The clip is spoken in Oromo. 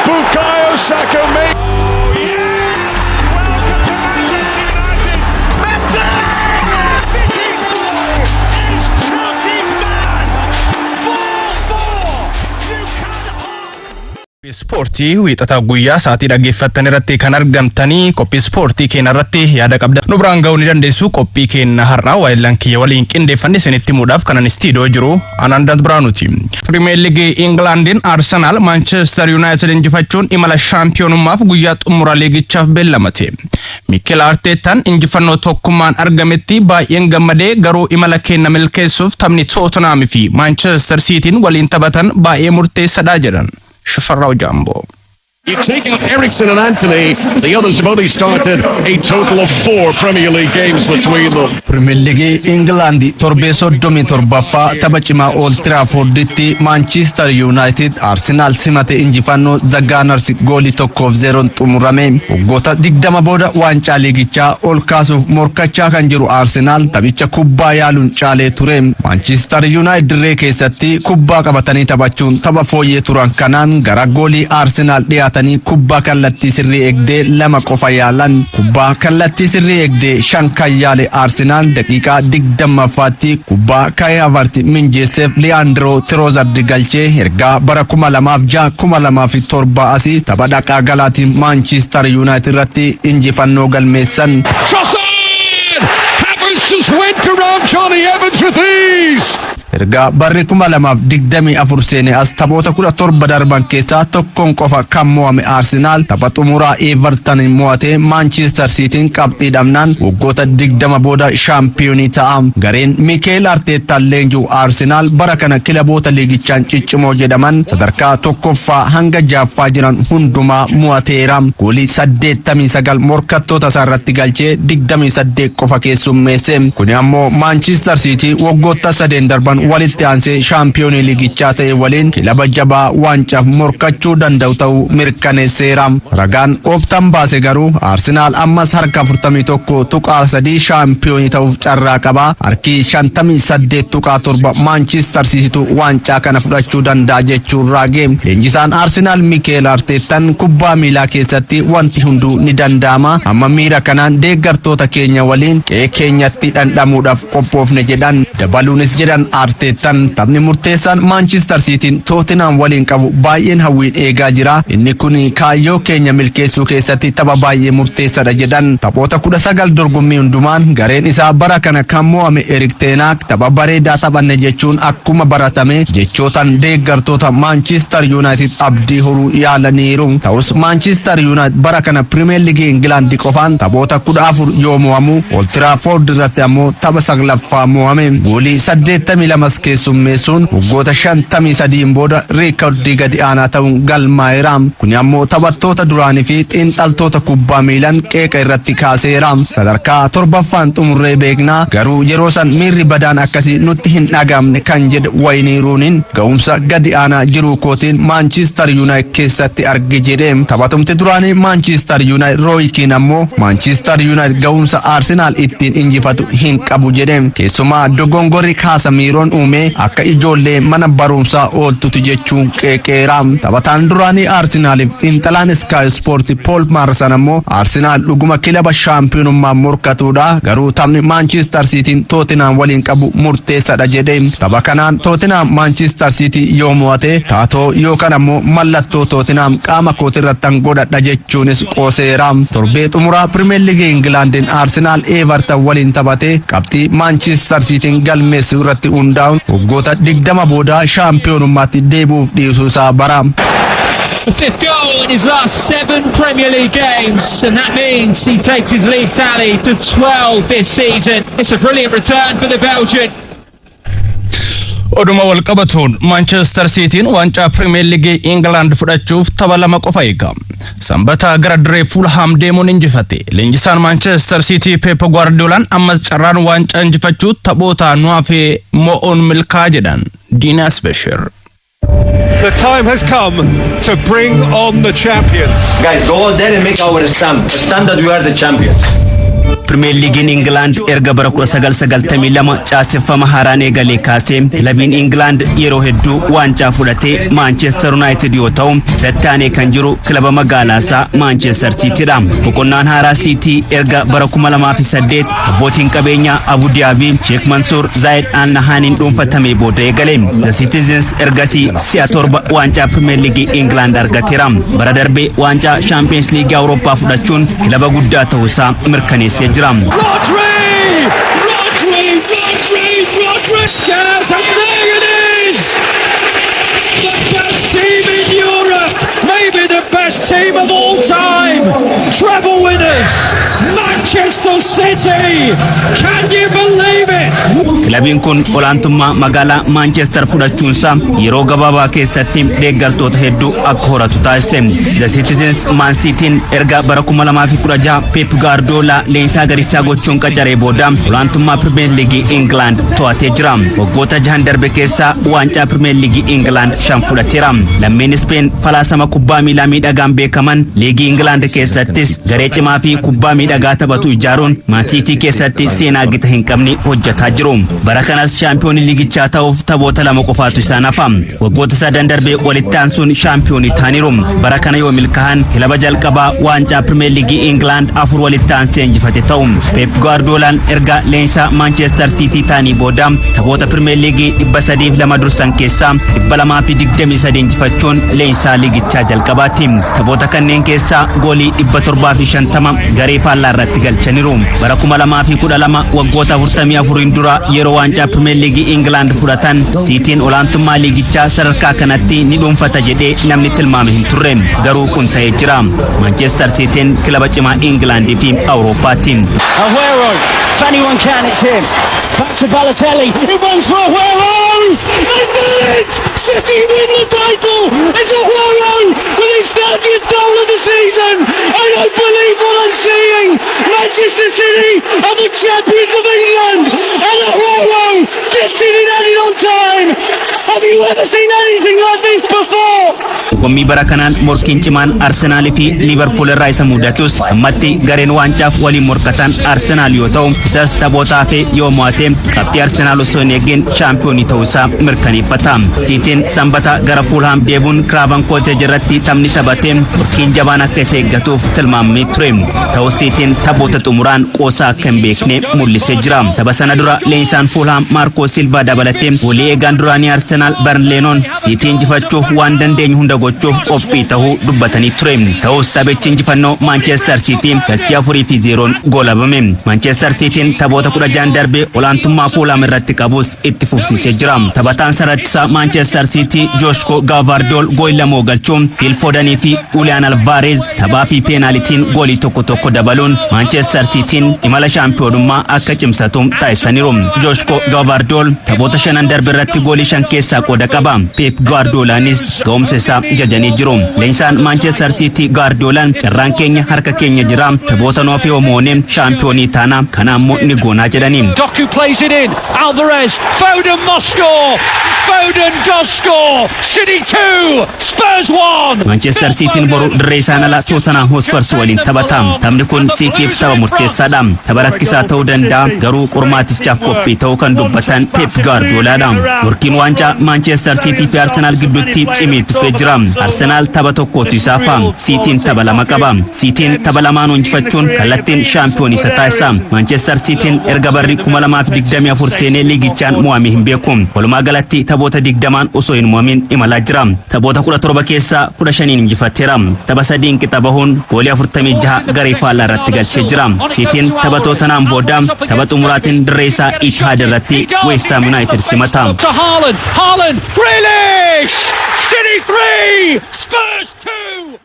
Bukayo Saka made. Welcome to Manchester United. Messi! City's boy is Chelsea's man. 4-4. You can ask. Ispoortii wiixataa guyyaa sa'aatii dhaggeeffattan irratti kan argamtanii qophii ispoortii keenya irratti yaada qabda nu biraan ga'uu ni dandeessu. Qophii keenya har'aa waayillan kiyya waliin qindeeffanne isinitti himuudhaaf kanan istiidiyoo jiru Anandant Biraanuti. Pirimeer Liigii Ingilaandiin Arsenaal Maanchestar Yuunaayitid injifachuun imala shaampiyoonummaaf guyyaa xumura liigichaaf beellamate. Mikel Arteetaan injifannoo tokkummaan argametti baay'een gammadee, garuu imala keenya milkeessuuf taphni Tootenaam fi Maanchestar Siitiin waliin taphatan baay'ee murteessadha jedhan. Shifarraw Jaamboo. You take out Eriksen and Antony, the others have only started a total of four Premier League games between them. Pirimeer Liigii Ingilaandi torbee 37ffaa tapha cimaa Old Traaforditti Maanchiistar Yuunaayitid Arsenaal simate injifannoo The Gunners goolii 1-0n xumurame. Waggoota 20 booda waancaa liigichaa ol kaasuuf morkachaa kan jiru Arsenaal taphicha kubbaa yaaluun caalee ture. Maanchiistar Yuunaayitid dirree keessatti kubbaa qabatanii taphachuun tapha fooyyee turan kanaan gara goolii Arsenaal dhiyaatanii kubbaa kallattii sirrii eegdee lama qofa yaalan. Kubbaa kallattii sirrii eegdee shan kan yaale Arsenaal daqiiqaa 20ffaatti kubbaa Kai Havertz minjeesseef Liyaandiroo Tiroozard galchee ergaa bara 2006, 2007 asii tapha dhaqaa galaatiin Maanchiistar Yuunaayitid irratti injifannoo galmeessan. Trossard! Havertz just went around Johnny Evans with ease! Ergaa barri 2024 seene as taphoota 17 darban keessaa tokkoon qofa kan mo'ame Arsenaal tapha xumuraa Everton mo'atee Maanchiistar Siitiin qabxii dhabnaan waggoota 20 booda shaampiyoonii ta'a. Gareen Mikeel Arteettaan leenji'u Arsenaal bara kana kilaboota liigichaan ciccimoo jedhaman sadarkaa tokkoffaa hanga jaaffaa jiran hundumaa mo'ateera. Goolii 89 morkattoota isaa irratti galchee 28 qofa keessummeesse. Kuni ammoo Maanchiistar Siitii waggoota sadeen darban walitti aansee shaampiyoonii liigichaa ta'e waliin kilaba jabaa waancaaf morkachuu danda'u ta'uu mirkaneesseera. Ragaan Optaan baase garuu Arsenaal ammas harka 41.3 shaampiyoonii ta'uuf carraa qaba. Harki 58.7 Maanchiistar Siititu waancaa kana fudhachuu danda'a jechuun raage. Leenjisaan Arsenaal Mikeel Arteettaan kubbaa miilaa keessatti wanti hunduu ni danda'ama. Amma miira kanaan deeggartoota keenya waliin qe'ee keenyatti dhandhamuudhaaf qophoofne jedhan. Dabaluunis jedhan Arteettaan, taphni murteessaan Maanchiistar Siitiin Tootinam waliin qabu baay'een hawwiin eegaa jira. Inni kun kaayyoo keenya milkeessuu keessatti tapha baay'ee murteessaadha jedhan. Taphoota 19 dorgommii hundumaan gareen isaa bara kana kan mo'ame Erik ten Hag tapha bareedaa taphanne jechuun akkuma baratame jechootaan deeggartoota Maanchiistar Yuunaayitid abdii horuu yaalaniiru. Ta'us Maanchiistar Yuunaayitid bara kana Pirimeer Liigii Ingilaandi qofaan taphoota 14 yoo mo'amu, Old Trafford irratti ammoo tapha saglaffaa mo'ame. Goolii 82 keessummeessuun waggoota 53n booda reekoordii gadi aanaa ta'uun galmaa'eera. Kuni ammoo taphattoota duraanii fi xiinxaltoota kubbaa miilan qeeqa irratti kaaseera. Sadarkaa torbaffaan xumurree beeknaa, garuu yeroo san miirri badaan akkasii nutti hin dhagaamne kan jedhe Wayinii Ruuniin, ga'umsa gadi aanaa jiruu kootiin Maanchiistar Yuunaayitid keessatti arge jedhe. Taphatumti duraanii Maanchiistar Yuunaayitid Rooy Kiin ammoo Maanchiistar Yuunaayitid ga'umsa Arsenaal ittiin injifatu hin qabu jedhe. Keessumaa dogongorri Kaasamiiroon uume akka ijoollee mana barumsaa ooltuti jechuun qeeqeera. Taphataan duraanii Arsenaaliif xiinxalaan Sky Sport Paul Maarsan ammoo Arsenaal dhuguma kilaba shaampiyoonummaa morkatudha, garuu taphni Maanchiistar Siitiin Tootinam waliin qabu murteessaadha jedhe. Tapha kanaan Tootinam Maanchiistar Siitii yoo mo'ate taatoo yookaan ammoo mallattoo Tootinam qaama kootirrattan godhadha jechuunis qooseera. Torbee xumuraa Pirimeer Liigii Ingilaandiin Arsenaal Everton waliin taphate qabxii Maanchiistar Siitiin galmeessuu irratti hundaa'uun waggoota 20 booda shaampiyoonummaatti deebi'uuf dhiisuu isaa bara. The fifth goal in his last seven Premier League games, and that means he takes his league tally to 12 this season. It's a brilliant return for the Belgian. Oduma wal qabatuun Maanchestar Siitiin waancaa Pirimeer Liigii Ingilaand fudhachuuf tapha lama qofa eega. Sanbata gara dirree Fulham deemuun injifate. Leenjisaan Maanchestar Siitii Pep Guardiolaan ammas carraan waancaa injifachuu taphoota nu hafee mo'uun milkaa jedhan. Diinaas Bashir. The time has come to bring on the champions. Guys, go out there and make our stamp. A stamp that we are the champions. Pirimeer Liigiin Ingilaand erga bara 1992 caaseffama haaraan eegalee kaasee kilabiin Ingilaand yeroo hedduu waancaa fudhatee Maanchestar Yuunaayitid yoo ta'u, isatti aanee kan jiru kilaba magaalaasaa Maanchestar Siitiidha. Boqonnaan haaraa Siitii erga bara 2008 abbootiin qabeenyaa Abu Daabii Sheek Mansuur Zaayid Al Nahaaniin dhuunfatamee booda eegale. The Citizens ergasii si'a torba waancaa Pirimeer Liigii Ingilaand argateera. Bara darbee waancaa Shaampiyoons Liigii Awurooppaa fudhachuun kilaba guddaa ta'uu isaa mirkaneessee jira. Rodri! Rodri! Rodri! Rodri scores, and there it is! The best team in Europe! Maybe the best team of all time! Treble winners! Manchester City! Can you believe it? Kilabiin kun olaantummaa magaalaa Maanchestar fudhachuunsaa yeroo gabaabaa keessatti deeggartoota hedduu akka horatu taasise. The Citizens Man Cityin erga bara 2016 Pep Guardiola leenjisaa garichaa gochuun qacaree booda olaantummaa Pirimeer Liigii Ingilaand to'atee jira. Waggoota 6 darbe keessaa waancaa Pirimeer Liigii Ingilaand shan fudhateera. Lammiin Speen falaasama kubbaa miilaa miidhagaan beekaman liigii Ingilaand keessattis garee cimaa fi kubbaa miidhagaa taphatu ijaaruun Man City keessatti seenaa gita hin qabne hojjetaa jiru. Bara kanas shaampiyoonii liigichaa ta'uuf taphoota lama qofaatu isaan hafa. Waggoota sadan darbee walitti aansuun shaampiyoonii ta'aniiru. Bara kana yoo milkaa'an kilaba jalqabaa waancaa Pirimeer Liigii Ingilaand afur walitti aansee injifate ta'u. Pep Guardiolaan erga leenjisaa Manchester City ta'anii booda taphoota Pirimeer Liigii 302 dursan keessaa 223 injifachuun leenjisaa liigichaa jalqabaati. Taphoota kanneen keessaa goolii 750 garee faallaa irratti galchaniiru. Bara 2012, waggoota 44 dura, yeroo waancaa Pirimeer Liigii Ingilaand fudhatan Siitiin olaantummaa liigichaa sadarkaa kanatti ni dhuunfata jedhee namni tilmaame hin turre. Garuu kun ta'ee jira. Manchester Siitiin kilaba cimaa Ingilaandii fi Awurooppaati. Aguero, if anyone can, it's him. Back to Balotelli. It runs for Aguero! They've done it! City win the title! It's Aguero with his 30th goal of the season! I don't believe what I'm seeing! Manchester City are the champions of England! And Aguero gets it in added on time! Have you ever seen anything like this before? Dorgommii bara kanaan morkiin cimaan Arsenaalii fi Liivarpuul irraa isa mudatus, ammatti gareen waancaaf waliin morkatan Arsenaal yoo ta'u, isas taphoota hafe yoo mo'ate qabxii Arsenaal osoo hin eegin shaampiyoonii ta'uu isaa mirkaneeffata. Siitiin Sanbata gara Fuulhaam deebuun Kiraavan Kooteej irratti taphni taphate morkiin jabaan akka isa eeggatuuf tilmaamamee ture. Ta'us Siitiin taphoota xumuraan qoosaa akka hin beekne mul'isee jira. Tapha sana dura leenjisaan Fuulhaam Maarkoo Silvaa dabalatee goolii eegaan duraanii Arsenaal Bernd Leenoon Siitii injifachuuf waan dandeenyu hunda gochuuf qophii ta'uu dubbatanii ture. Ta'us taphichi injifannoo Maanchestar Siitii galchii 4-0n goolabame. Maanchestar Siitiin taphoota 16 darbe olaantummaa Fuulhaam irratti qabus itti fufsiisee jira. Taphataan sarattisaa Maanchestar Siitii Jooshko Gaavardool goolii lama galchuun, Fiil Foodanii fi Uuliyaan Alvaareez taphaa fi peenaalitiin goolii tokko tokko dabaluun Maanchestar Siitiin imala shaampiyoonummaa akka cimsatu taasisaniiru. Jooshko Gaavardool taphoota shanan darbe irratti goolii shan keessaa qooda qaba. Pep Guardiolaanis ga'umsa isaa jajanii jiru. Leenjisaan Maanchestar Siitii Guardiolaan, "Carraan keenya harka keenya jira. Taphoota nuuf yoo moone shaampiyoonii taana, kana ammoo ni goonaa," jedhani. Doku plays it in. Alvarez. Foden must score. Foden does score. City 2, Spurs 1. Manchester Cityin boru dirree isaan ala Tottenham Hotspurs waliin taphata. Taphni kun Cityf tapha murteessaadha. Tapha rakkisaa ta'uu danda'a, garuu qormaatichaaf qophii ta'uu kan dubbatan Pep Guardiolaadha. Morkiin waancaa Manchester City fi Arsenal gidduutti cimee dhufee jira. Arsenal tapha tokkotu isaaf hafa. Cityin tapha lama qaba. Cityin tapha lamaan injifachuun kallattiin shaampiyoon isa taasisa. Manchester Cityin erga barri 2024 seenee liigichaan mo'amee hin beeku. Walumaa galatti taphoota 20n osoo hin mo'amin imalaa jira. Taphoota 17 keessaa 15n injifateera. Tapha sadiin qixa bahuun goolii 46 garee faallaa irratti galchee jira. Cityin tapha Tottenham booda tapha xumuraatiin dirree isaa Etihad irratti West Ham United simata. To Haaland. Haaland. Grealish. City 3, Spurs 2.